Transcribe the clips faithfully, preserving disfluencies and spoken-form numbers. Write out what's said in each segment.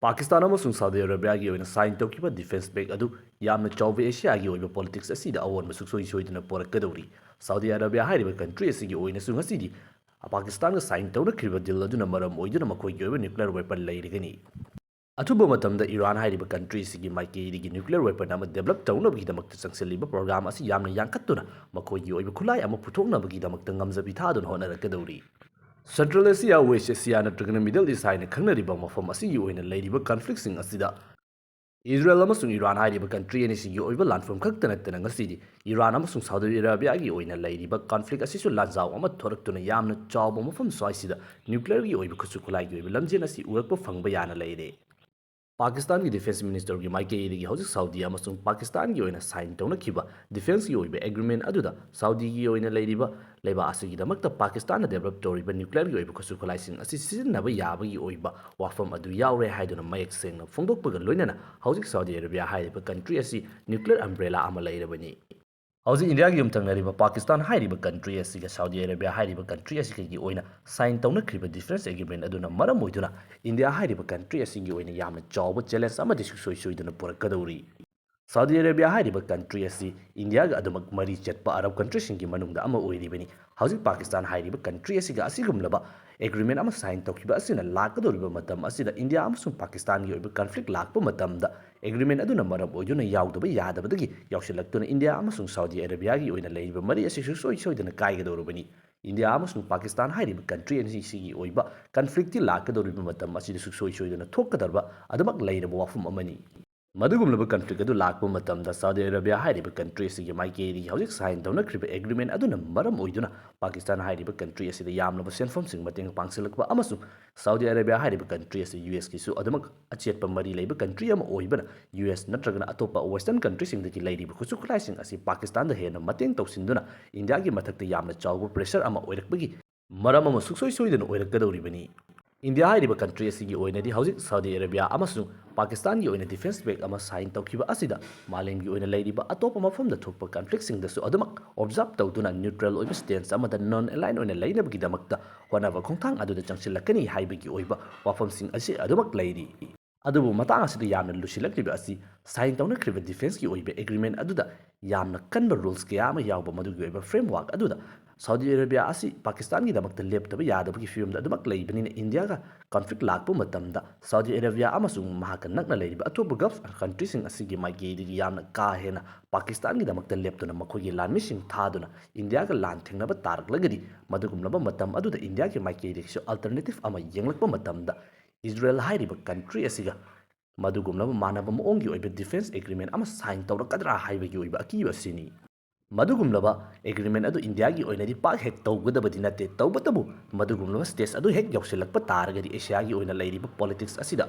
ꯄꯥꯀꯤꯁꯇꯥꯟ ꯑꯃꯁꯨꯡ ꯁꯥꯎꯗꯤ ꯑꯔꯥꯕꯤꯌꯥꯒꯤ ꯑꯣꯏꯅ ꯁꯥꯏꯟ ꯇꯧꯈꯤꯕ ꯗꯤꯐꯦꯟꯁ ꯄꯦꯛ ꯑꯗꯨ ꯌꯥꯝꯅ ꯆꯥꯎꯕ ꯑꯦꯁꯤꯌꯥꯒꯤ ꯑꯣꯏꯕ ꯄꯣꯂꯤꯇꯤꯛꯁ ꯑꯁꯤꯗ ꯑꯑꯣꯟꯕ ꯁꯨꯡꯁꯣꯏ ꯁꯣꯏꯗꯅ ꯄꯨꯔꯛꯀꯗꯧꯔꯤ꯫ ꯁꯥꯎꯗꯤ ꯑꯔꯥꯕꯤꯌꯥ ꯍꯥꯏꯔꯤꯕ ꯀꯟꯇ꯭ꯔꯤ ꯑꯁꯤꯒꯤ ꯑꯣꯏꯅꯁꯨ ꯉꯁꯤꯗꯤ ꯄꯥꯀꯤꯁꯇꯥꯟꯒ ꯁꯥꯏꯟ ꯇꯧꯅꯈ꯭ꯔꯤꯕ ꯗꯤꯜ ꯑꯗꯨꯅ ꯃꯔꯝ ꯑꯣꯏꯗꯨꯅ ꯃꯈꯣꯏꯒꯤ ꯑꯣꯏꯕ ꯅ꯭ꯌꯨꯀ꯭ꯂꯤꯌꯔ ꯋꯦꯄꯟ ꯂꯩꯔꯒꯅꯤ꯫ ꯑꯊꯨꯕ ꯃꯇꯝꯗ ꯏꯔꯥꯟ ꯍꯥꯏꯔꯤꯕ ꯀꯟꯇ꯭ꯔꯤ ꯑꯁꯤꯒꯤ ꯃꯥꯏꯀꯩꯗꯒꯤ ꯅ꯭ꯌꯨꯀ꯭ꯂꯤꯌꯔ ꯋꯦꯄꯟ ꯑꯃ ꯗꯦꯕꯂꯞ ꯇꯧꯅꯕꯒꯤꯗꯃꯛꯇ ꯆꯪꯁꯤꯜꯂꯤꯕ ꯄ꯭ꯔꯣꯒ꯭ꯔꯥꯝ ꯑꯁꯤ ꯌꯥꯝꯅ ꯌꯥꯡꯈꯠꯇꯨꯅ ꯃꯈꯣꯏꯒꯤ ꯑꯣꯏꯕ ꯈꯨꯠꯂꯥꯏ ꯑꯃ ꯄꯨꯊꯣꯛꯅꯕꯒꯤꯗꯃꯛꯇ ꯉꯝꯖꯕꯤ ꯊꯥꯗꯨꯅ ꯍꯣꯠꯅꯔꯛꯀꯗꯧꯔꯤ꯫ ꯁꯦꯟꯇ꯭ꯔꯦꯜ ꯑꯦꯁꯤꯌꯥ, ꯋꯦꯁ ꯑꯦꯁꯤꯌꯥ ꯅꯠꯇ꯭ꯔꯒꯅ ꯃꯤꯗꯜ ꯏꯁ ꯍꯥꯏꯅ ꯈꯪꯅꯔꯤꯕ ꯃꯐꯝ ꯑꯁꯤꯒꯤ ꯑꯣꯏꯅ ꯂꯩꯔꯤꯕ ꯀꯟꯐ꯭ꯂꯤꯛꯁꯤꯡ ꯑꯁꯤꯗ ꯏꯖꯔꯦꯜ ꯑꯃꯁꯨꯡ ꯏꯔꯥꯟ ꯍꯥꯏꯔꯤꯕ ꯀꯟꯇ꯭ꯔꯤ ꯑꯅꯤꯁꯤꯒꯤ ꯑꯣꯏꯕ ꯂꯥꯟꯐꯝ ꯈꯛꯇ ꯅꯠꯇꯅ ꯉꯁꯤꯗꯤ ꯏꯔꯥꯟ ꯑꯃꯁꯨꯡ ꯁꯥꯎꯗꯤ ꯑꯔꯥꯕꯤꯌꯥꯒꯤ ꯑꯣꯏꯅ ꯂꯩꯔꯤꯕ ꯀꯟꯐ꯭ꯂꯤꯛ ꯑꯁꯤꯁꯨ ꯂꯥꯟꯖꯥꯎ ꯑꯃ ꯊꯣꯔꯛꯇꯨꯅ ꯌꯥꯝꯅ ꯆꯥꯎꯕ ꯃꯐꯝ ꯁ꯭ꯋꯥꯏꯁꯤꯗ ꯅ꯭ꯌꯨꯀ꯭ꯂꯤꯌꯔꯒꯤ ꯑꯣꯏꯕ ꯈꯨꯠꯁꯨ ꯈꯨꯠꯂꯥꯏꯒꯤ ꯑꯣꯏꯕ ꯂꯝꯖꯦꯜ ꯑꯁꯤ ꯎꯔꯛꯄ ꯐꯪꯕ ꯌꯥꯅ ꯂꯩꯔꯦ꯫ ꯄꯥꯀꯤꯁꯇꯥꯟꯒꯤ ꯗꯤꯐꯦꯟꯁ ꯃꯤꯅꯤꯁꯇꯔꯒꯤ ꯃꯥꯏꯀꯩꯗꯒꯤ ꯍꯧꯖꯤꯛ ꯁꯥꯎꯗꯤ ꯑꯃꯁꯨꯡ ꯄꯥꯀꯤꯁꯇꯥꯟꯒꯤ ꯑꯣꯏꯅ ꯁꯥꯏꯟ ꯇꯧꯅꯈꯤꯕ ꯗꯤꯐꯦꯟꯁꯀꯤ ꯑꯣꯏꯕ ꯑꯦꯒ꯭ꯔꯤꯃꯦꯟ ꯑꯗꯨꯗ ꯁꯥꯎꯗꯤꯒꯤ ꯑꯣꯏꯅ ꯂꯩꯔꯤꯕ ꯂꯩꯕꯥꯛ ꯑꯁꯤꯒꯤꯗꯃꯛꯇ ꯄꯥꯀꯤꯁꯇꯥꯟꯅ ꯗꯦꯕꯂꯞ ꯇꯧꯔꯤꯕ ꯅ꯭ꯌꯨꯀ꯭ꯂꯤꯌꯔꯒꯤ ꯑꯣꯏꯕ ꯈꯨꯠꯁꯨ ꯈꯨꯠꯂꯥꯏꯁꯤꯡ ꯑꯁꯤ ꯁꯤꯖꯤꯟꯅꯕ ꯌꯥꯕꯒꯤ ꯑꯣꯏꯕ ꯋꯥꯐꯝ ꯑꯗꯨ ꯌꯥꯎꯔꯦ ꯍꯥꯏꯗꯨꯅ ꯃꯌꯦꯛ ꯁꯦꯡꯅ ꯐꯣꯡꯗꯣꯛꯄꯒ ꯂꯣꯏꯅꯅ ꯍꯧꯖꯤꯛ ꯁꯥꯎꯗꯤ ꯑꯔꯥꯕꯤꯌꯥ ꯍꯥꯏꯔꯤꯕ ꯀꯟꯇ꯭ꯔꯤ ꯑꯁꯤ ꯅ꯭ꯌꯨꯀ꯭ꯂꯤꯌꯔ ꯑꯝꯕ꯭ꯔꯦꯂꯥ ꯑꯃ ꯂꯩꯔꯕꯅꯤ꯫ ꯍꯧꯖꯤꯛ ꯏꯟꯗꯤꯌꯥꯒꯤ ꯌꯨꯝꯊꯪꯅꯔꯤꯕ ꯄꯥꯀꯤꯁꯇꯥꯟ ꯍꯥꯏꯔꯤꯕ ꯀꯟꯇ꯭ꯔꯤ ꯑꯁꯤꯒ ꯁꯥꯎꯗꯤ ꯑꯔꯥꯕꯤꯌꯥ ꯍꯥꯏꯔꯤꯕ ꯀꯟꯇ꯭ꯔꯤ ꯑꯁꯤꯒꯤ ꯑꯣꯏꯅ ꯁꯥꯏꯟ ꯇꯧꯅꯈ꯭ꯔꯤꯕ ꯗꯤꯐꯦꯟꯁ ꯑꯦꯒ꯭ꯔꯤꯃꯦꯟ ꯑꯗꯨꯅ ꯃꯔꯝ ꯑꯣꯏꯗꯨꯅ ꯏꯟꯗꯤꯌꯥ ꯍꯥꯏꯔꯤꯕ ꯀꯟꯇ꯭ꯔꯤ ꯑꯁꯤꯒꯤ ꯑꯣꯏꯅ ꯌꯥꯝꯅ ꯆꯥꯎꯕ ꯆꯦꯂꯦꯟꯖ ꯑꯃꯗꯤ ꯁꯨꯡꯁꯣꯏ ꯁꯣꯏꯗꯅ ꯄꯨꯔꯛꯀꯗꯧꯔꯤ꯫ ꯁꯥꯎꯗꯤ ꯑꯔꯥꯕꯤꯌꯥ ꯍꯥꯏꯔꯤꯕ ꯀꯟꯇ꯭ꯔꯤ ꯑꯁꯤ ꯏꯟꯗꯤꯌꯥꯒ ꯑꯗꯨꯃꯛ ꯃꯔꯤ ꯆꯠꯄ ꯑꯔꯕ ꯀꯟꯇ꯭ꯔꯤꯁꯤꯡꯒꯤ ꯃꯅꯨꯡꯗ ꯑꯃ ꯑꯣꯏꯔꯤꯕꯅꯤ꯫ ꯍꯧꯖꯤꯛ ꯄꯥꯀꯤꯁꯇꯥꯟ ꯍꯥꯏꯔꯤꯕ ꯀꯟꯇ꯭ꯔꯤ ꯑꯁꯤꯒ ꯑꯁꯤꯒꯨꯝꯂꯕ ꯑꯦꯒ꯭ꯔꯤꯃꯦꯟ ꯑꯃ ꯁꯥꯏꯟ ꯇꯧꯈꯤꯕ ꯑꯁꯤꯅ ꯂꯥꯛꯀꯗꯧꯔꯤꯕ ꯃꯇꯝ ꯑꯁꯤꯗ ꯏꯟꯗꯤꯌꯥ ꯑꯃꯁꯨꯡ ꯄꯥꯀꯤꯁꯇꯥꯟꯒꯤ ꯑꯣꯏꯕ ꯀꯟꯐ꯭ꯂꯤꯛ ꯂꯥꯛꯄ ꯃꯇꯝꯗ ꯑꯦꯒ꯭ꯔꯤꯃꯦꯟ ꯑꯗꯨꯅ ꯃꯔꯝ ꯑꯣꯏꯗꯨꯅ ꯌꯥꯎꯗꯕ ꯌꯥꯗꯕꯗꯒꯤ ꯌꯥꯎꯁꯤꯜꯂꯛꯇꯨꯅ ꯏꯟꯗꯤꯌꯥ ꯑꯃꯁꯨꯡ ꯁꯥꯎꯗꯤ ꯑꯔꯥꯕꯤꯌꯥꯒꯤ ꯑꯣꯏꯅ ꯂꯩꯔꯤꯕ ꯃꯔꯤ ꯑꯁꯤ ꯁꯨꯡꯁꯣꯏ ꯁꯣꯏꯗꯅ ꯀꯥꯏꯒꯗꯧꯔꯕꯅꯤ꯫ ꯏꯟꯗꯤꯌꯥ ꯑꯃꯁꯨꯡ ꯄꯥꯀꯤꯁꯇꯥꯟ ꯍꯥꯏꯔꯤꯕ ꯀꯟꯇ꯭ꯔꯤ ꯑꯅꯤꯁꯤꯒꯤ ꯑꯣꯏꯕ ꯀꯟꯐ꯭ꯂꯤꯛꯇꯤ ꯂꯥꯛꯀꯗꯧꯔꯤꯕ ꯃꯇꯝ ꯑꯁꯤꯗ ꯁꯨꯡꯁꯣꯏ ꯁꯣꯏꯗꯅ ꯊꯣꯛꯀꯗꯧꯔꯕ ꯑꯗꯨꯃꯛ ꯂꯩꯔꯕ ꯋꯥꯐꯝ ꯑꯃꯅꯤ꯫ ꯃꯗꯨꯒꯨꯝꯂꯕ ꯀꯟꯐ꯭ꯂꯤꯛ ꯑꯗꯨ ꯂꯥꯛꯄ ꯃꯇꯝꯗ ꯁꯥꯎꯗꯤ ꯑꯔꯥꯕꯤꯌꯥ ꯍꯥꯏꯔꯤꯕ ꯀꯟꯇ꯭ꯔꯤ ꯑꯁꯤꯒꯤ ꯃꯥꯏꯀꯩꯗꯒꯤ ꯍꯧꯖꯤꯛ ꯁꯥꯏꯟ ꯇꯧꯅꯈ꯭ꯔꯤꯕ ꯑꯦꯒ꯭ꯔꯤꯃꯦꯟ ꯑꯗꯨꯅ ꯃꯔꯝ ꯑꯣꯏꯗꯨꯅ ꯄꯥꯀꯤꯁꯇꯥꯟ ꯍꯥꯏꯔꯤꯕ ꯀꯟꯇ꯭ꯔꯤ ꯑꯁꯤꯗ ꯌꯥꯝꯂꯕ ꯁꯦꯟꯐꯝꯁꯤꯡ ꯃꯇꯦꯡ ꯄꯥꯡꯁꯤꯜꯂꯛꯄ ꯑꯃꯁꯨꯡ ꯁꯥꯎꯗꯤ ꯑꯔꯥꯕꯤꯌꯥ ꯍꯥꯏꯔꯤꯕ ꯀꯟꯇ꯭ꯔꯤ ꯑꯁꯤ ꯌꯨ ꯑꯦꯁꯀꯤꯁꯨ ꯑꯗꯨꯃꯛ ꯑꯆꯦꯠꯄ ꯃꯔꯤ ꯂꯩꯕ ꯀꯟꯇ꯭ꯔꯤ ꯑꯃ ꯑꯣꯏꯕꯅ ꯌꯨ ꯑꯦꯁ ꯅꯠꯇ꯭ꯔꯒꯅ ꯑꯇꯣꯞꯄ ꯋꯦꯁꯇꯔꯟ ꯀꯟꯇ꯭ꯔꯤꯁꯤꯡꯗꯒꯤ ꯂꯩꯔꯤꯕ ꯈꯨꯠꯁꯨ ꯈꯨꯠꯂꯥꯏꯁꯤꯡ ꯑꯁꯤ ꯄꯥꯀꯤꯁꯇꯥꯟꯗ ꯍꯦꯟꯅ ꯃꯇꯦꯡ ꯇꯧꯁꯤꯟꯗꯨꯅ ꯏꯟꯗꯤꯌꯥꯒꯤ ꯃꯊꯛꯇ ꯌꯥꯝꯅ ꯆꯥꯎꯕ ꯄ꯭ꯔꯦꯁꯔ ꯑꯃ ꯑꯣꯏꯔꯛꯄꯒꯤ ꯃꯔꯝ ꯑꯃ ꯁꯨꯡꯁꯣꯏ ꯁꯣꯏꯗꯅ ꯑꯣꯏꯔꯛꯀꯗꯧꯔꯤꯕꯅꯤ꯫ ꯏꯟꯗꯤꯌꯥ ꯍꯥꯏꯔꯤꯕ ꯀꯟꯇ꯭ꯔꯤ ꯑꯁꯤꯒꯤ ꯑꯣꯏꯅꯗꯤ ꯍꯧꯖꯤꯛ ꯁꯥꯎꯗꯤ ꯑꯔꯥꯕꯤꯌꯥ ꯑꯃꯁꯨꯡ ꯄꯥꯀꯤꯁꯇꯥꯟꯒꯤ ꯑꯣꯏꯅ ꯗꯤꯐꯦꯟꯁ ꯄꯦꯛ ꯑꯃ ꯁꯥꯏꯟ ꯇꯧꯈꯤꯕ ꯑꯁꯤꯗ ꯃꯥꯂꯦꯝꯒꯤ ꯑꯣꯏꯅ ꯂꯩꯔꯤꯕ ꯑꯇꯣꯞꯄ ꯃꯐꯝꯗ ꯊꯣꯛꯄ ꯀꯟꯐ꯭ꯂꯤꯛꯁꯤꯡꯗꯁꯨ ꯑꯗꯨꯃꯛ ꯑꯣꯕꯖꯥꯔꯕ ꯇꯧꯗꯨꯅ ꯅ꯭ꯌꯨꯇ꯭ꯔꯦꯜ ꯑꯣꯏꯕ ꯁ꯭ꯇꯦꯟꯁ ꯑꯃꯗ ꯅꯟ ꯑꯦꯂꯥꯏꯟ ꯑꯣꯏꯅ ꯂꯩꯅꯕꯒꯤꯗꯃꯛꯇ ꯍꯣꯠꯅꯕ ꯈꯣꯡꯊꯥꯡ ꯑꯗꯨꯗ ꯆꯪꯁꯤꯜꯂꯛꯀꯅꯤ ꯍꯥꯏꯕꯒꯤ ꯑꯣꯏꯕ ꯋꯥꯐꯝꯁꯤꯡ ꯑꯁꯤ ꯑꯗꯨꯃꯛ ꯂꯩꯔꯤ꯫ ꯑꯗꯨꯕꯨ ꯃꯇꯥꯡ ꯑꯁꯤꯗ ꯌꯥꯝꯅ ꯂꯨꯁꯤꯜꯂꯛꯂꯤꯕ ꯑꯁꯤ sign ꯇꯧꯅꯈ꯭ꯔꯤꯕ defenceꯀꯤ ꯑꯣꯏꯕ agreement ꯑꯗꯨꯗ ꯌꯥꯝꯅ ꯀꯟꯕ rules ꯀꯌꯥ ꯑꯃ ꯌꯥꯎꯕ ꯃꯗꯨꯒꯤ ꯑꯣꯏꯕ framework ꯑꯗꯨꯗ Saudi Arabia ꯑꯁꯤ ꯄꯥꯀꯤꯁꯇꯥꯟꯒꯤꯗꯃꯛꯇ ꯂꯦꯞꯇꯕ ꯌꯥꯗꯕꯒꯤ ꯐꯤꯕꯝꯗ ꯑꯗꯨꯃꯛ ꯂꯩꯕꯅꯤꯅ ꯏꯟꯗꯤꯌꯥꯒ conflict ꯂꯥꯛꯄ ꯃꯇꯝꯗ Saudi Arabia ꯑꯃꯁꯨꯡ ꯃꯍꯥꯛꯀ ꯅꯛꯅ ꯂꯩꯔꯤꯕ ꯑꯇꯣꯞꯄ Gulf countryꯁꯤꯡ ꯑꯁꯤꯒꯤ ꯃꯥꯏꯀꯩꯗꯒꯤ ꯌꯥꯝꯅ ꯀꯥ ꯍꯦꯟꯅ ꯄꯥꯀꯤꯁꯇꯥꯟꯒꯤꯗꯃꯛꯇ ꯂꯦꯞꯇꯨꯅ ꯃꯈꯣꯏꯒꯤ ꯂꯥꯟꯃꯤꯁꯤꯡ ꯊꯥꯗꯨꯅ ꯏꯟꯗꯤꯌꯥꯒ ꯂꯥꯟ ꯊꯦꯡꯅꯕ ꯇꯥꯔꯛꯂꯒꯗꯤ ꯃꯗꯨꯒꯨꯝꯂꯕ ꯃꯇꯝ ꯑꯗꯨꯗ ꯏꯟꯗꯤꯌꯥꯒꯤ ꯃꯥꯏꯀꯩꯗꯒꯤꯁꯨ alternative ꯑꯃ ꯌꯦꯡꯂꯛꯄ ꯃꯇꯝꯗ ꯏꯖꯔꯦꯜ ꯍꯥꯏꯔꯤꯕ country ꯑꯁꯤꯒ ꯃꯗꯨꯒꯨꯝꯂꯕ ꯃꯥꯟꯅꯕ ꯃꯑꯣꯡꯒꯤ ꯑꯣꯏꯕ defence agreement ꯑꯃ sign ꯇꯧꯔꯛꯀꯗ꯭ꯔꯥ ꯍꯥꯏꯕꯒꯤ ꯑꯣꯏꯕ ꯑꯀꯤꯕ ꯑꯁꯤꯅꯤ꯫ ꯃꯗꯨꯒꯨꯝꯂꯕ agreement ꯑꯗꯨ ꯏꯟꯗꯤꯌꯥꯒꯤ ꯑꯣꯏꯅꯗꯤ ꯄꯥꯛ ꯍꯦꯛ ꯇꯧꯒꯗꯕꯗꯤ ꯅꯠꯇꯦ, ꯇꯧꯕꯇꯕꯨ ꯃꯗꯨꯒꯨꯝꯂꯕ stage ꯑꯗꯨ ꯍꯦꯛ ꯌꯧꯁꯤꯜꯂꯛꯄ ꯇꯥꯔꯒꯗꯤ ꯑꯦꯁꯤꯌꯥꯒꯤ ꯑꯣꯏꯅ ꯂꯩꯔꯤꯕ politics ꯑꯁꯤꯗ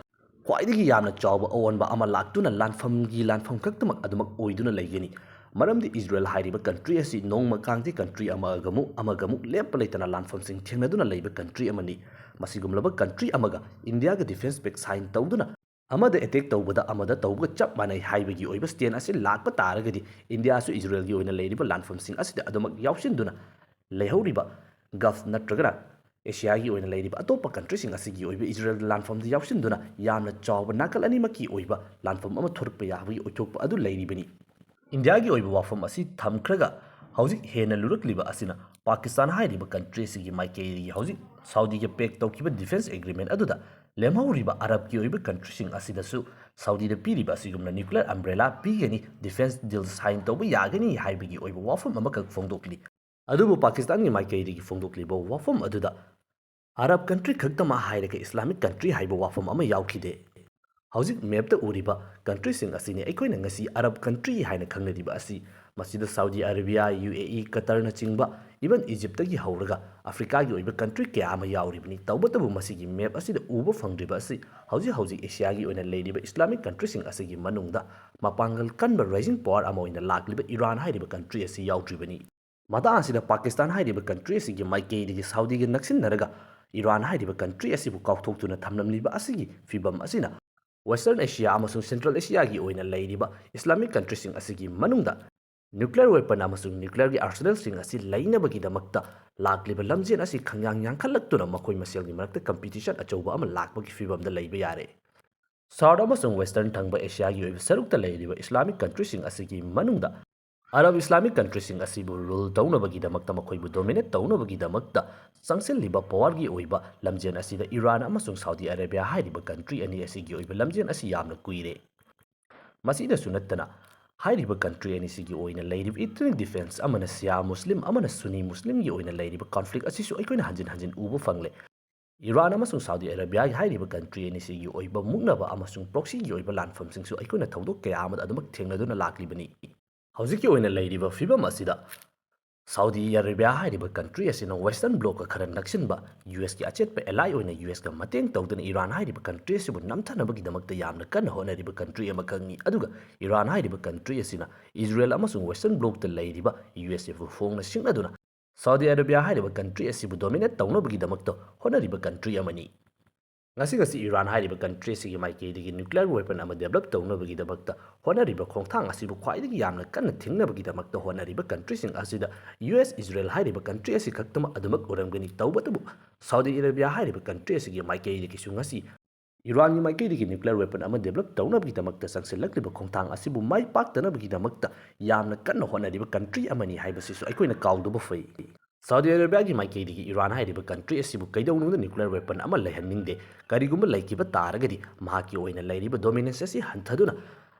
ꯈ꯭ꯋꯥꯏꯗꯒꯤ ꯌꯥꯝꯅ ꯆꯥꯎꯕ ꯑꯑꯣꯟꯕ ꯑꯃ ꯂꯥꯛꯇꯨꯅ ꯂꯥꯟꯐꯝꯒꯤ ꯂꯥꯟꯐꯝ ꯈꯛꯇꯃꯛ ꯑꯗꯨꯃꯛ ꯑꯣꯏꯗꯨꯅ ꯂꯩꯒꯅꯤ꯫ ꯃꯔꯝꯗꯤ ꯏꯖꯔꯦꯜ ꯍꯥꯏꯔꯤꯕ country ꯑꯁꯤ ꯅꯣꯡꯃ ꯀꯥꯡꯖꯩ country ꯑꯃꯒ ꯑꯃꯨꯛ ꯑꯃꯒ ꯑꯃꯨꯛ ꯂꯦꯞꯄ ꯂꯩꯇꯅ ꯂꯥꯟꯐꯝꯁꯤꯡ ꯊꯦꯡꯅꯗꯨꯅ ꯂꯩꯕ country ꯑꯃꯅꯤ꯫ ꯃꯁꯤꯒꯨꯝꯂꯕ country ꯑꯃꯒ ꯏꯟꯗꯤꯌꯥꯒ defence pact sign ꯇꯧꯗꯨꯅ ꯑꯃꯗ attack ꯇꯧꯕꯗ ꯑꯃꯗ ꯇꯧꯕꯒ ꯆꯞ ꯃꯥꯟꯅꯩ ꯍꯥꯏꯕꯒꯤ ꯑꯣꯏꯕ stand ꯑꯁꯤ ꯂꯥꯛꯄ ꯇꯥꯔꯒꯗꯤ ꯏꯟꯗꯤꯌꯥꯁꯨ ꯏꯖꯔꯦꯜꯒꯤ ꯑꯣꯏꯅ ꯂꯩꯔꯤꯕ ꯂꯥꯟꯐꯝꯁꯤꯡ ꯑꯁꯤꯗ ꯑꯗꯨꯃꯛ ꯌꯥꯎꯁꯤꯟꯗꯨꯅ ꯂꯩꯍꯧꯔꯤꯕ Gulf ꯅꯠꯇ꯭ꯔꯒꯅ ꯑꯦꯁꯤꯌꯥꯒꯤ ꯑꯣꯏꯅ ꯂꯩꯔꯤꯕ ꯑꯇꯣꯞꯄ countryꯁꯤꯡ ꯑꯁꯤꯒꯤ ꯑꯣꯏꯕ ꯏꯖꯔꯦꯜꯒꯤ ꯂꯥꯟꯐꯝꯗ ꯌꯥꯎꯁꯤꯟꯗꯨꯅ ꯌꯥꯝꯅ ꯆꯥꯎꯕ ꯅꯥꯀꯜ ꯑꯅꯤꯃꯛꯀꯤ ꯑꯣꯏꯕ ꯂꯥꯟꯐꯝ ꯑꯃ ꯊꯣꯔꯛꯄ ꯌꯥꯕꯒꯤ ꯑꯣꯏꯊꯣꯛꯄ ꯑꯗꯨ ꯂꯩꯔꯤꯕꯅꯤ꯫ ꯏꯟꯗꯤꯌꯥꯒꯤ ꯑꯣꯏꯕ ꯋꯥꯐꯝ ꯑꯁꯤ ꯊꯝꯈ꯭ꯔꯒ ꯍꯧꯖꯤꯛ ꯍꯦꯟꯅ ꯂꯨꯔꯛꯂꯤꯕ ꯑꯁꯤꯅ ꯄꯥꯀꯤꯁꯇꯥꯟ ꯍꯥꯏꯔꯤꯕ country ꯑꯁꯤꯒꯤ ꯃꯥꯏꯀꯩꯗꯒꯤ ꯍꯧꯖꯤꯛ ꯁꯥꯎꯗꯤꯒ pact ꯇꯧꯈꯤꯕ defence agreement ꯑꯗꯨꯗ ꯂꯦꯝꯍꯧꯔꯤꯕ ꯑꯔꯕꯀꯤ ꯑꯣꯏꯕ countryꯁꯤꯡ ꯑꯁꯤꯗꯁꯨ ꯁꯥꯎꯗꯤꯗ ꯄꯤꯔꯤꯕ ꯑꯁꯤꯒꯨꯝꯅ nuclear umbrella ꯄꯤꯒꯅꯤ, defence deal sign ꯇꯧꯕ ꯌꯥꯒꯅꯤ ꯍꯥꯏꯕꯒꯤ ꯑꯣꯏꯕ ꯋꯥꯐꯝ ꯑꯃꯈꯛ ꯐꯣꯡꯗꯣꯛꯂꯤ꯫ ꯑꯗꯨꯕꯨ ꯄꯥꯀꯤꯁꯇꯥꯟꯒꯤ ꯃꯥꯏꯀꯩꯗꯒꯤ ꯐꯣꯡꯗꯣꯛꯂꯤꯕ ꯋꯥꯐꯝ ꯑꯗꯨꯗ ꯑꯔꯕ country ꯈꯛꯇꯃꯛ ꯍꯥꯏꯔꯒ Islamic country ꯍꯥꯏꯕ ꯋꯥꯐꯝ ꯑꯃ ꯌꯥꯎꯈꯤꯗꯦ꯫ ꯍꯧꯖꯤꯛ mapꯇ ꯎꯔꯤꯕ countryꯁꯤꯡ ꯑꯁꯤꯅꯤ ꯑꯩꯈꯣꯏꯅ ꯉꯁꯤ ꯑꯔꯕ country ꯍꯥꯏꯅ ꯈꯪꯅꯔꯤꯕ ꯑꯁꯤ꯫ ꯃꯁꯤꯗ ꯁꯥꯎꯗꯤ ꯑꯔꯥꯕꯤꯌꯥ, ꯌꯨ ꯑꯦ ꯏ, ꯀꯇꯔꯅꯆꯤꯡꯕ, even ꯏꯖꯤꯞꯇꯒꯤ ꯍꯧꯔꯒ ꯑꯐ꯭ꯔꯤꯀꯥꯒꯤ ꯑꯣꯏꯕ country ꯀꯌꯥ ꯑꯃ ꯌꯥꯎꯔꯤꯕꯅꯤ꯫ ꯇꯧꯕꯇꯕꯨ ꯃꯁꯤꯒꯤ map ꯑꯁꯤꯗ ꯎꯕ ꯐꯪꯗ꯭ꯔꯤꯕ ꯑꯁꯤ ꯍꯧꯖꯤꯛ ꯍꯧꯖꯤꯛ ꯑꯦꯁꯤꯌꯥꯒꯤ ꯑꯣꯏꯅ ꯂꯩꯔꯤꯕ Islamic countryꯁꯤꯡ ꯑꯁꯤꯒꯤ ꯃꯅꯨꯡꯗ ꯃꯄꯥꯡꯒꯜ ꯀꯟꯕ rising power ꯑꯃ ꯑꯣꯏꯅ ꯂꯥꯛꯂꯤꯕ ꯏꯔꯥꯟ ꯍꯥꯏꯔꯤꯕ country ꯑꯁꯤ ꯌꯥꯎꯗ꯭ꯔꯤꯕꯅꯤ꯫ ꯃꯇꯥꯡ ꯑꯁꯤꯗ ꯄꯥꯀꯤꯁꯇꯥꯟ ꯍꯥꯏꯔꯤꯕ country ꯑꯁꯤꯒꯤ ꯃꯥꯏꯀꯩꯗꯒꯤ ꯁꯥꯎꯗꯤꯒ ꯅꯛꯁꯤꯟꯅꯔꯒ ꯏꯔꯥꯟ ꯍꯥꯏꯔꯤꯕ country ꯑꯁꯤꯕꯨ ꯀꯥꯎꯊꯣꯛꯇꯨꯅ ꯊꯝꯂꯝꯂꯤꯕ ꯑꯁꯤꯒꯤ ꯐꯤꯕꯝ ꯑꯁꯤꯅ Western Asia ꯑꯃꯁꯨꯡ Central Asiaꯒꯤ ꯑꯣꯏꯅ ꯂꯩꯔꯤꯕ Islamic countryꯁꯤꯡ ꯑꯁꯤꯒꯤ ꯃꯅꯨꯡꯗ nuclear weapon ꯑꯃꯁꯨꯡ nuclearꯒꯤ arsenalꯁꯤꯡ ꯑꯁꯤ ꯂꯩꯅꯕꯒꯤꯗꯃꯛꯇ ꯂꯥꯛꯂꯤꯕ ꯂꯝꯖꯦꯜ ꯑꯁꯤ ꯈꯪꯌꯥꯡ ꯌꯥꯡꯈꯠꯂꯛꯇꯨꯅ ꯃꯈꯣꯏ ꯃꯁꯦꯜꯒꯤ ꯃꯔꯛꯇ competition ꯑꯆꯧꯕ ꯑꯃ ꯂꯥꯛꯄꯒꯤ ꯐꯤꯕꯝꯗ ꯂꯩꯕ ꯌꯥꯔꯦ꯫ South ꯑꯃꯁꯨꯡ Western ꯊꯪꯕ ꯑꯦꯁꯤꯌꯥꯒꯤ ꯑꯣꯏꯕ ꯁꯔꯨꯛꯇ ꯂꯩꯔꯤꯕ Islamic countryꯁꯤꯡ ꯑꯁꯤꯒꯤ ꯃꯅꯨꯡꯗ Arab Islamic countryꯁꯤꯡ ꯑꯁꯤꯕꯨ rule ꯇꯧꯅꯕꯒꯤꯗꯃꯛꯇ, ꯃꯈꯣꯏꯕꯨ dominate ꯇꯧꯅꯕꯒꯤꯗꯃꯛꯇ ꯆꯪꯁꯤꯜꯂꯤꯕ powerꯒꯤ ꯑꯣꯏꯕ ꯂꯝꯖꯦꯜ ꯑꯁꯤꯗ Iran ꯑꯃꯁꯨꯡ Saudi Arabia ꯍꯥꯏꯔꯤꯕ country ꯑꯅꯤ ꯑꯁꯤꯒꯤ ꯑꯣꯏꯕ ꯂꯝꯖꯦꯜ ꯑꯁꯤ ꯌꯥꯝꯅ ꯀꯨꯏꯔꯦ꯫ ꯃꯁꯤꯗꯁꯨ ꯅꯠꯇꯅ, ꯍꯥꯏꯔꯤꯕ country ꯑꯅꯤꯁꯤꯒꯤ ꯑꯣꯏꯅ ꯂꯩꯔꯤꯕ ethnic difference ꯑꯃꯅ Shia Muslim, ꯑꯃꯅ Sunni Muslimꯒꯤ ꯑꯣꯏꯅ ꯂꯩꯔꯤꯕ conflict ꯑꯁꯤꯁꯨ ꯑꯩꯈꯣꯏꯅ ꯍꯟꯖꯤꯟ ꯍꯟꯖꯤꯟ ꯎꯕ ꯐꯪꯂꯦ꯫ Iran ꯑꯃꯁꯨꯡ Saudi Arabiaꯒꯤ ꯍꯥꯏꯔꯤꯕ country ꯑꯅꯤꯁꯤꯒꯤ ꯑꯣꯏꯕ ꯃꯨꯛꯅꯕ ꯑꯃꯁꯨꯡ proxyꯒꯤ ꯑꯣꯏꯕ ꯂꯥꯟꯐꯝꯁꯤꯡꯁꯨ ꯑꯩꯈꯣꯏꯅ ꯊꯧꯗꯣꯛ ꯀꯌꯥ ꯑꯃꯗ ꯑꯗꯨꯃꯛ ꯊꯦꯡꯅꯗꯨꯅ ꯂꯥꯛꯂꯤꯕꯅꯤ꯫ ꯍꯧꯖꯤꯛꯀꯤ ꯑꯣꯏꯅ ꯂꯩꯔꯤꯕ ꯐꯤꯕꯝ ꯑꯁꯤꯗ Saudi Arabia ꯍꯥꯏꯔꯤꯕ country ꯑꯁꯤꯅ Western Blocꯀ ꯈꯔ ꯅꯛꯁꯤꯟꯕ USꯀꯤ ꯑꯆꯦꯠꯄ ally ꯑꯣꯏꯅ USꯀ ꯃꯇꯦꯡ ꯇꯧꯗꯨꯅ Iran ꯍꯥꯏꯔꯤꯕ country ꯑꯁꯤꯕꯨ ꯅꯝꯊꯅꯕꯒꯤꯗꯃꯛꯇ ꯌꯥꯝꯅ ꯀꯟꯅ ꯍꯣꯠꯅꯔꯤꯕ country ꯑꯃꯈꯛꯅꯤ꯫ ꯑꯗꯨꯒ Iran ꯍꯥꯏꯔꯤꯕ country ꯑꯁꯤꯅ Israel ꯑꯃꯁꯨꯡ Western Blocꯇ ꯂꯩꯔꯤꯕ USAꯕꯨ ꯐꯣꯡꯅ ꯁꯤꯡꯅꯗꯨꯅ Saudi Arabia ꯍꯥꯏꯔꯤꯕ country ꯑꯁꯤꯕꯨ dominate ꯇꯧꯅꯕꯒꯤꯗꯃꯛꯇ ꯍꯣꯠꯅꯔꯤꯕ country ꯑꯃꯅꯤ꯫ ꯉꯁꯤ ꯉꯁꯤ Iran ꯍꯥꯏꯔꯤꯕ country ꯑꯁꯤꯒꯤ ꯃꯥꯏꯀꯩꯗꯒꯤ nuclear weapon ꯑꯃ develop ꯇꯧꯅꯕꯒꯤꯗꯃꯛꯇ ꯍꯣꯠꯅꯔꯤꯕ ꯈꯣꯡꯊꯥꯡ ꯑꯁꯤꯕꯨ ꯈ꯭ꯋꯥꯏꯗꯒꯤ ꯌꯥꯝꯅ ꯀꯟꯅ ꯊꯤꯡꯅꯕꯒꯤꯗꯃꯛꯇ ꯍꯣꯠꯅꯔꯤꯕ countryꯁꯤꯡ ꯑꯁꯤꯗ US, Israel ꯍꯥꯏꯔꯤꯕ country ꯑꯁꯤ ꯈꯛꯇꯃꯛ ꯑꯗꯨꯃꯛ ꯑꯣꯏꯔꯝꯒꯅꯤ꯫ ꯇꯧꯕꯇꯕꯨ Saudi Arabia ꯍꯥꯏꯔꯤꯕ country ꯑꯁꯤꯒꯤ ꯃꯥꯏꯀꯩꯗꯒꯤꯁꯨ ꯉꯁꯤ Iranꯒꯤ ꯃꯥꯏꯀꯩꯗꯒꯤ nuclear weapon ꯑꯃ develop ꯇꯧꯅꯕꯒꯤꯗꯃꯛꯇ ꯆꯪꯁꯤꯜꯂꯛꯂꯤꯕ ꯈꯣꯡꯊꯥꯡ ꯑꯁꯤꯕꯨ ꯃꯥꯏ ꯄꯥꯛꯇꯅꯕꯒꯤꯗꯃꯛꯇ ꯌꯥꯝꯅ ꯀꯟꯅ ꯍꯣꯠꯅꯔꯤꯕ country ꯑꯃꯅꯤ ꯍꯥꯏꯕꯁꯤꯁꯨ ꯑꯩꯈꯣꯏꯅ ꯀꯥꯎꯗꯕ ꯐꯩ꯫ Saudi Arabiaꯒꯤ ꯃꯥꯏꯀꯩꯗꯒꯤ Iran ꯍꯥꯏꯔꯤꯕ country ꯑꯁꯤꯕꯨ ꯀꯩꯗꯧꯅꯨꯡꯗ nuclear weapon ꯑꯃ ꯂꯩꯍꯟꯅꯤꯡꯗꯦ꯫ ꯀꯔꯤꯒꯨꯝꯕ ꯂꯩꯈꯤꯕ ꯇꯥꯔꯒꯗꯤ ꯃꯍꯥꯛꯀꯤ ꯑꯣꯏꯅ ꯂꯩꯔꯤꯕ dominance ꯑꯁꯤ ꯍꯟꯊꯗꯨꯅ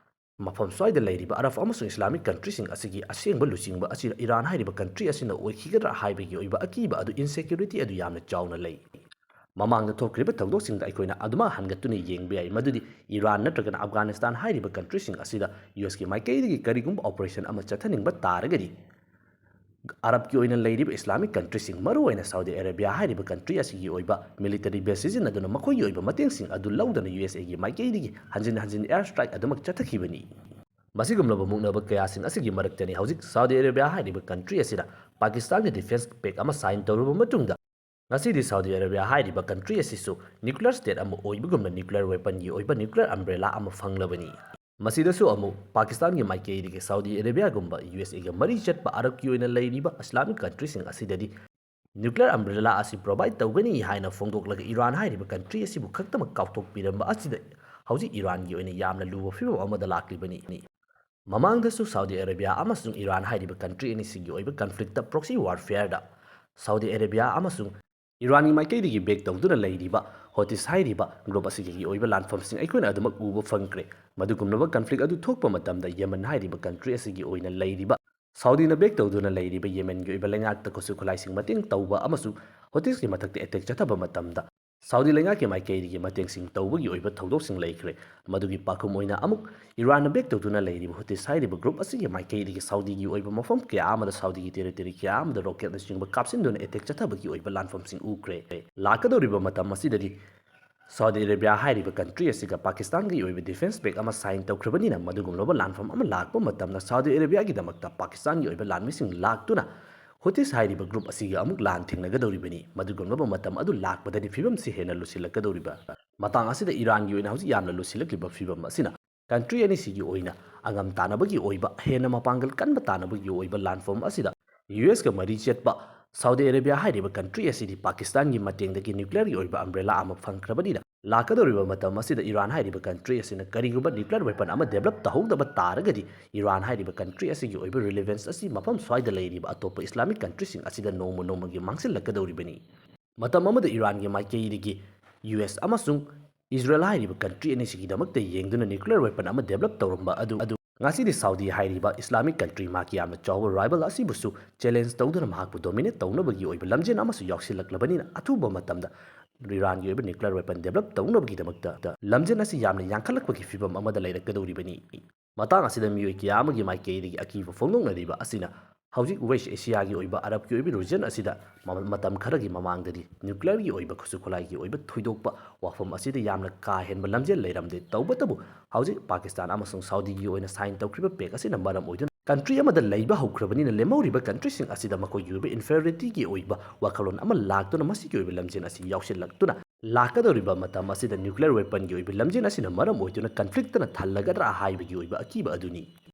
ꯃꯐꯝ ꯁ꯭ꯋꯥꯏꯗ ꯂꯩꯔꯤꯕ Arab ꯑꯃꯁꯨꯡ Islamic countryꯁꯤꯡ ꯑꯁꯤꯒꯤ ꯑꯁꯦꯡꯕ ꯂꯨꯆꯤꯡꯕ ꯑꯁꯤ Iran ꯍꯥꯏꯔꯤꯕ country ꯑꯁꯤꯅ ꯑꯣꯏꯈꯤꯒꯗ꯭ꯔꯥ ꯍꯥꯏꯕꯒꯤ ꯑꯣꯏꯕ ꯑꯀꯤꯕ ꯑꯗꯨ, insecurity ꯑꯗꯨ ꯌꯥꯝꯅ ꯆꯥꯎꯅ ꯂꯩ꯫ ꯃꯃꯥꯡꯗ ꯊꯣꯛꯈ꯭ꯔꯤꯕ ꯊꯧꯗꯣꯛꯁꯤꯡꯗ ꯑꯩꯈꯣꯏꯅ ꯑꯗꯨꯃꯛ ꯍꯟꯒꯠꯇꯨꯅ ꯌꯦꯡꯕ ꯌꯥꯏ, ꯃꯗꯨꯗꯤ Iran ꯅꯠꯇ꯭ꯔꯒꯅ Afghanistan ꯍꯥꯏꯔꯤꯕ countryꯁꯤꯡ ꯑꯁꯤꯗ USꯀꯤ ꯃꯥꯏꯀꯩꯗꯒꯤ ꯀꯔꯤꯒꯨꯝꯕ operation ꯑꯃ ꯆꯠꯊꯅꯤꯡꯕ ꯇꯥꯔꯒꯗꯤ, Arabꯀꯤ ꯑꯣꯏꯅ ꯂꯩꯔꯤꯕ Islamic countryꯁꯤꯡ, ꯃꯔꯨꯑꯣꯏꯅ Saudi Arabia ꯍꯥꯏꯔꯤꯕ country ꯑꯁꯤꯒꯤ ꯑꯣꯏꯕ military base ꯁꯤꯖꯤꯟꯅꯗꯨꯅ ꯃꯈꯣꯏꯒꯤ ꯑꯣꯏꯕ ꯃꯇꯦꯡꯁꯤꯡ ꯑꯗꯨ ꯂꯧꯗꯅ USAꯒꯤ ꯃꯥꯏꯀꯩꯗꯒꯤ ꯍꯟꯖꯤꯟ ꯍꯟꯖꯤꯟ air strike ꯑꯗꯨꯃꯛ ꯆꯠꯊꯈꯤꯕꯅꯤ꯫ ꯃꯁꯤꯒꯨꯝꯂꯕ ꯃꯨꯛꯅꯕ ꯀꯌꯥꯁꯤꯡ ꯑꯁꯤꯒꯤ ꯃꯔꯛꯇꯅꯤ ꯍꯧꯖꯤꯛ Saudi Arabia ꯍꯥꯏꯔꯤꯕ country ꯑꯁꯤꯅ ꯄꯥꯀꯤꯁꯇꯥꯟꯒ defence pact ꯑꯃ sign ꯇꯧꯔꯕ ꯃꯇꯨꯡꯗ, ꯉꯁꯤꯗꯤ Saudi Arabia ꯍꯥꯏꯔꯤꯕ country ꯑꯁꯤꯁꯨ nuclear state ꯑꯃ ꯑꯣꯏꯕꯒꯨꯝꯅ nuclear weaponꯒꯤ ꯑꯣꯏꯕ nuclear umbrella ꯑꯃ ꯐꯪꯂꯕꯅꯤ꯫ ꯃꯁꯤꯗꯁꯨ ꯑꯃꯨꯛ ꯄꯥꯀꯤꯁꯇꯥꯟꯒꯤ ꯃꯥꯏꯀꯩꯗꯒꯤ Saudi Arabiaꯒꯨꯝꯕ USAꯒ ꯃꯔꯤ ꯆꯠꯄ Arabꯀꯤ ꯑꯣꯏꯅ ꯂꯩꯔꯤꯕ Islamic countryꯁꯤꯡ ꯑꯁꯤꯗꯗꯤ nuclear umbrella ꯑꯁꯤ provide ꯇꯧꯒꯅꯤ ꯍꯥꯏꯅ ꯐꯣꯡꯗꯣꯛꯂꯒ Iran ꯍꯥꯏꯔꯤꯕ country ꯑꯁꯤꯕꯨ ꯈꯛꯇꯃꯛ ꯀꯥꯎꯊꯣꯛꯄꯤꯔꯝꯕ ꯑꯁꯤꯗ ꯍꯧꯖꯤꯛ ꯏꯔꯥꯟꯒꯤ ꯑꯣꯏꯅ ꯌꯥꯝꯅ ꯂꯨꯕ ꯐꯤꯕꯝ ꯑꯃꯗ ꯂꯥꯛꯂꯤꯕꯅꯤ꯫ ꯃꯃꯥꯡꯗꯁꯨ ꯁꯥꯎꯗꯤ ꯑꯔꯦꯕꯤꯌꯥ ꯑꯃꯁꯨꯡ ꯏꯔꯥꯟ ꯍꯥꯏꯔꯤꯕ ꯀꯟꯇ꯭ꯔꯤ ꯑꯅꯤꯁꯤꯒꯤ ꯑꯣꯏꯕ ꯀꯟꯐ꯭ꯂꯤꯛꯇ, ꯄ꯭ꯔꯣꯛꯁꯤ ꯋꯥꯔꯐꯤꯌꯔꯗ, ꯁꯥꯎꯗꯤ ꯑꯔꯦꯕꯤꯌꯥ ꯑꯃꯁꯨꯡ ꯏꯔꯥꯟꯒꯤ ꯃꯥꯏꯀꯩꯗꯒꯤ ꯕꯦꯛ ꯇꯧꯗꯨꯅ ꯂꯩꯔꯤꯕ ꯍꯣꯇꯤꯁ ꯍꯥꯏꯔꯤꯕ ꯒ꯭ꯔꯨꯞ ꯑꯁꯤꯒꯤ ꯑꯣꯏꯕ ꯂꯥꯟꯐꯝꯁꯤꯡ ꯑꯩꯈꯣꯏꯅ ꯑꯗꯨꯃꯛ ꯎꯕ ꯐꯪꯈ꯭ꯔꯦ꯫ ꯃꯗꯨꯒꯨꯝꯂꯕ ꯀꯟꯐ꯭ꯂꯤꯛ ꯑꯗꯨ ꯊꯣꯛꯄ ꯃꯇꯝꯗ ꯌꯦꯃꯟ ꯍꯥꯏꯔꯤꯕ ꯀꯟꯇ꯭ꯔꯤ ꯑꯁꯤꯒꯤ ꯑꯣꯏꯅ ꯂꯩꯔꯤꯕ, ꯁꯥꯎꯗꯤꯅ ꯕꯦꯛ ꯇꯧꯗꯨꯅ ꯂꯩꯔꯤꯕ ꯌꯦꯃꯦꯟꯒꯤ ꯑꯣꯏꯕ ꯂꯩꯉꯥꯛꯇ ꯈꯨꯠꯁꯨ ꯈꯨꯠꯂꯥꯏꯁꯤꯡ ꯃꯇꯦꯡ ꯇꯧꯕ ꯑꯃꯁꯨꯡ ꯍꯣꯇꯤꯁꯀꯤ ꯃꯊꯛꯇ ꯑꯦꯇꯦꯛ ꯆꯠꯊꯕ ꯃꯇꯝꯗ ꯁꯥꯎꯗꯤ ꯂꯩꯉꯥꯛꯀꯤ ꯃꯥꯏꯀꯩꯗꯒꯤ ꯃꯇꯦꯡꯁꯤꯡ ꯇꯧꯕꯒꯤ ꯑꯣꯏꯕ ꯊꯧꯗꯣꯛꯁꯤꯡ ꯂꯩꯈ꯭ꯔꯦ꯫ ꯃꯗꯨꯒꯤ ꯄꯥꯎꯈꯨꯝ ꯑꯣꯏꯅ ꯑꯃꯨꯛ ꯏꯔꯥꯟꯅ ꯕꯦꯛ ꯇꯧꯗꯨꯅ ꯂꯩꯔꯤꯕ ꯍꯨꯇꯤꯁ ꯍꯥꯏꯔꯤꯕ ꯒ꯭ꯔꯨꯞ ꯑꯁꯤꯒꯤ ꯃꯥꯏꯀꯩꯗꯒꯤ ꯁꯥꯎꯗꯤꯒꯤ ꯑꯣꯏꯕ ꯃꯐꯝ ꯀꯌꯥ ꯑꯃꯗ, ꯁꯥꯎꯗꯤꯒꯤ ꯇꯦꯔꯤꯇꯣꯔꯤ ꯀꯌꯥ ꯑꯃꯗ ꯔꯣꯀꯦꯠꯅꯆꯤꯡꯕ ꯀꯥꯞꯁꯤꯟꯗꯨꯅ ꯑꯦꯇꯦꯛ ꯆꯠꯊꯕꯒꯤ ꯑꯣꯏꯕ ꯂꯥꯟꯐꯝꯁꯤꯡ ꯎꯈ꯭ꯔꯦ꯫ ꯂꯥꯛꯀꯗꯧꯔꯤꯕ ꯃꯇꯝ ꯑꯁꯤꯗꯗꯤ ꯁꯥꯎꯗꯤ ꯑꯔꯦꯕꯤꯌꯥ ꯍꯥꯏꯔꯤꯕ ꯀꯟꯇ꯭ꯔꯤ ꯑꯁꯤꯒ ꯄꯥꯀꯤꯁꯇꯥꯟꯒꯤ ꯑꯣꯏꯕ ꯗꯤꯐꯦꯟꯁ ꯄꯦꯛ ꯑꯃ ꯁꯥꯏꯟ ꯇꯧꯈ꯭ꯔꯕꯅꯤꯅ, ꯃꯗꯨꯒꯨꯝꯂꯕ ꯂꯥꯟꯐꯝ ꯑꯃ ꯂꯥꯛꯄ ꯃꯇꯝꯗ ꯁꯥꯎꯗꯤ ꯑꯔꯦꯕꯤꯌꯥꯒꯤꯗꯃꯛꯇ ꯄꯥꯀꯤꯁꯇꯥꯟꯒꯤ ꯑꯣꯏꯕ ꯂꯥꯟꯃꯤꯁꯤꯡ ꯂꯥꯛꯇꯨꯅ ꯍꯨꯇꯤꯁ ꯍꯥꯏꯔꯤꯕ ꯒ꯭ꯔꯨꯞ ꯑꯁꯤꯒ ꯑꯃꯨꯛ ꯂꯥꯟ ꯊꯦꯡꯅꯒꯗꯧꯔꯤꯕꯅꯤ꯫ ꯃꯗꯨꯒꯨꯝꯂꯕ ꯃꯇꯝ ꯑꯗꯨ ꯂꯥꯛꯄꯗꯗꯤ ꯐꯤꯕꯝꯁꯤ ꯍꯦꯟꯅ ꯂꯨꯁꯤꯜꯂꯛꯀꯗꯧꯔꯤꯕ꯫ ꯃꯇꯥꯡ ꯑꯁꯤꯗ ꯏꯔꯥꯟꯒꯤ ꯑꯣꯏꯅ ꯍꯧꯖꯤꯛ ꯌꯥꯝꯅ ꯂꯨꯁꯤꯜꯂꯛꯂꯤꯕ ꯐꯤꯕꯝ ꯑꯁꯤꯅ ꯀꯟꯇ꯭ꯔꯤ ꯑꯅꯤꯁꯤꯒꯤ ꯑꯣꯏꯅ ꯑꯉꯝ ꯇꯥꯅꯕꯒꯤ ꯑꯣꯏꯕ, ꯍꯦꯟꯅ ꯃꯄꯥꯡꯒꯜ ꯀꯟꯕ ꯇꯥꯅꯕꯒꯤ ꯑꯣꯏꯕ ꯂꯥꯟꯐꯝ ꯑꯁꯤꯗ ꯌꯨ ꯑꯦꯁꯀ ꯃꯔꯤ ꯆꯦꯠꯄ ꯁꯥꯎꯗꯤ ꯑꯔꯦꯕꯤꯌꯥ ꯍꯥꯏꯔꯤꯕ ꯀꯟꯇ꯭ꯔꯤ ꯑꯁꯤꯗꯤ ꯄꯥꯀꯤꯁꯇꯥꯟꯒꯤ ꯃꯇꯦꯡꯗꯒꯤ ꯅ꯭ꯌꯨꯀ꯭ꯂꯤꯌꯔꯒꯤ ꯑꯣꯏꯕ ꯑꯝꯕ꯭ꯔꯦꯂꯥ ꯑꯃ ꯐꯪꯈ꯭ꯔꯕꯅꯤꯅ, ꯂꯥꯛꯀꯗꯧꯔꯤꯕ ꯃꯇꯝ ꯑꯁꯤꯗ ꯏꯔꯥꯟ ꯍꯥꯏꯔꯤꯕ ꯀꯟꯇ꯭ꯔꯤ ꯑꯁꯤꯅ ꯀꯔꯤꯒꯨꯝꯕ ꯅ꯭ꯌꯨꯀ꯭ꯂꯤꯌꯔ ꯋꯦꯄꯟ ꯑꯃ ꯗꯦꯕꯂꯞ ꯇꯧꯍꯧꯗꯕ ꯇꯥꯔꯒꯗꯤ, ꯏꯔꯥꯟ ꯍꯥꯏꯔꯤꯕ ꯀꯟꯇ꯭ꯔꯤ ꯑꯁꯤꯒꯤ ꯑꯣꯏꯕ ꯔꯤꯂꯦꯚꯦꯟꯁ ꯑꯁꯤ ꯃꯐꯝ ꯁ꯭ꯋꯥꯏꯗ ꯂꯩꯔꯤꯕ ꯑꯇꯣꯞꯄ ꯏꯁꯂꯥꯃꯤꯛ ꯀꯟꯇ꯭ꯔꯤꯁꯤꯡ ꯑꯁꯤꯗ ꯅꯣꯡꯃ ꯅꯣꯡꯃꯒꯤ ꯃꯥꯡꯁꯤꯜꯂꯛꯀꯗꯧꯔꯤꯕꯅꯤ꯫ ꯃꯇꯝ ꯑꯃꯗ ꯏꯔꯥꯟꯒꯤ ꯃꯥꯏꯀꯩꯗꯒꯤ ꯌꯨ ꯑꯦꯁ ꯑꯃꯁꯨꯡ ꯏꯖꯔꯦꯜ ꯍꯥꯏꯔꯤꯕ ꯀꯟꯇ꯭ꯔꯤ ꯑꯅꯤꯁꯤꯒꯤꯗꯃꯛꯇ ꯌꯦꯡꯗꯨꯅ ꯅ꯭ꯌꯨꯀ꯭ꯂꯤꯌꯔ ꯋꯦꯄꯟ ꯑꯃ ꯗꯦꯕꯂꯞ ꯇꯧꯔꯝꯕ ꯑꯗꯨ, ꯑꯗꯨ ꯉꯁꯤꯗꯤ ꯁꯥꯎꯗꯤ ꯍꯥꯏꯔꯤꯕ ꯏꯁꯂꯥꯃꯤꯛ ꯀꯟꯇ꯭ꯔꯤ, ꯃꯍꯥꯛꯀꯤ ꯌꯥꯝꯅ ꯆꯥꯎꯕ ꯔꯥꯏꯕꯜ ꯑꯁꯤꯕꯨꯁꯨ ꯆꯦꯂꯦꯟꯖ ꯇꯧꯗꯨꯅ ꯃꯍꯥꯛꯄꯨ ꯗꯣꯃꯤꯅꯦꯠ ꯇꯧꯅꯕꯒꯤ ꯑꯣꯏꯕ ꯂꯝꯖꯦꯜ ꯑꯃꯁꯨ ꯌꯥꯎꯁꯤꯜꯂꯛꯂꯕꯅꯤꯅ, ꯑꯊꯨꯕ ꯃꯇꯝꯗ ꯏꯔꯥꯟꯒꯤ ꯑꯣꯏꯕ ꯅ꯭ꯌꯨꯀ꯭ꯂꯤꯌꯔ ꯋꯦꯄꯟ ꯗꯦꯕꯂꯞ ꯇꯧꯅꯕꯒꯤꯗꯃꯛꯇ ꯂꯝꯖꯦꯜ ꯑꯁꯤ ꯌꯥꯝꯅ ꯌꯥꯡꯈꯠꯂꯛꯄꯒꯤ ꯐꯤꯕꯝ ꯑꯃꯗ ꯂꯩꯔꯛꯀꯗꯧꯔꯤꯕꯅꯤ꯫ ꯃꯇꯥꯡ ꯑꯁꯤꯗ ꯃꯤꯑꯣꯏ ꯀꯌꯥ ꯑꯃꯒꯤ ꯃꯥꯏꯀꯩꯗꯒꯤ ꯑꯀꯤꯕ ꯐꯣꯡꯗꯣꯛꯅꯔꯤꯕ ꯑꯁꯤꯅ, ꯍꯧꯖꯤꯛ ꯋꯦꯁ ꯑꯦꯁꯤꯌꯥꯒꯤ ꯑꯣꯏꯕ, ꯑꯔꯕꯀꯤ ꯑꯣꯏꯕ ꯔꯤꯖꯟ ꯑꯁꯤꯗ ꯃ-, ꯃꯇꯝ ꯈꯔꯒꯤ ꯃꯃꯥꯡꯗꯗꯤ ꯅ꯭ꯌꯨꯀ꯭ꯂꯤꯌꯔꯒꯤ ꯑꯣꯏꯕ ꯈꯨꯠꯁꯨ ꯈꯨꯠꯂꯥꯏꯒꯤ ꯑꯣꯏꯕ ꯊꯣꯏꯗꯣꯛꯄ ꯋꯥꯐꯝ ꯑꯁꯤꯗ ꯌꯥꯝꯅ ꯀꯥ ꯍꯦꯟꯕ ꯂꯝꯖꯦꯜ ꯂꯩꯔꯝꯗꯦ꯫ ꯇꯧꯕꯇꯕꯨ ꯍꯧꯖꯤꯛ ꯄꯥꯀꯤꯁꯇꯥꯟ ꯑꯃꯁꯨꯡ ꯁꯥꯎꯗꯤꯒꯤ ꯑꯣꯏꯅ ꯁꯥꯏꯟ ꯇꯧꯈ꯭ꯔꯤꯕ ꯄꯦꯛ ꯑꯁꯤꯅ ꯃꯔꯝ ꯑꯣꯏꯗꯨꯅ ꯀꯟꯇ꯭ꯔꯤ ꯑꯃꯗ ꯂꯩꯕ ꯍꯧꯈ꯭ꯔꯕꯅꯤꯅ, ꯂꯦꯝꯍꯧꯔꯤꯕ ꯀꯟꯇ꯭ꯔꯤꯁꯤꯡ ꯑꯁꯤꯗ ꯃꯈꯣꯏꯒꯤ ꯑꯣꯏꯕ ꯏꯟꯐꯦꯔꯤꯌꯣꯔꯤꯇꯤꯒꯤ ꯑꯣꯏꯕ ꯋꯥꯈꯜꯂꯣꯟ ꯑꯃ ꯂꯥꯛꯇꯨꯅ ꯃꯁꯤꯒꯤ ꯑꯣꯏꯕ ꯂꯝꯖꯦꯜ ꯑꯁꯤ ꯌꯥꯎꯁꯤꯜꯂꯛꯇꯨꯅ ꯂꯥꯛꯀꯗꯧꯔꯤꯕ ꯃꯇꯝ ꯑꯁꯤꯗ ꯅ꯭ꯌꯨꯀ꯭ꯂꯤꯌꯔ ꯋꯦꯄꯟꯒꯤ ꯑꯣꯏꯕ ꯂꯝꯖꯦꯜ ꯑꯁꯤꯅ ꯃꯔꯝ ꯑꯣꯏꯗꯨꯅ ꯀꯟꯐ꯭ꯂꯤꯛꯇꯅ ꯊꯜꯂꯒꯗ꯭ꯔꯥ ꯍꯥꯏꯕꯒꯤ ꯑꯣꯏꯕ ꯑꯀꯤꯕ ꯑꯗꯨꯅꯤ꯫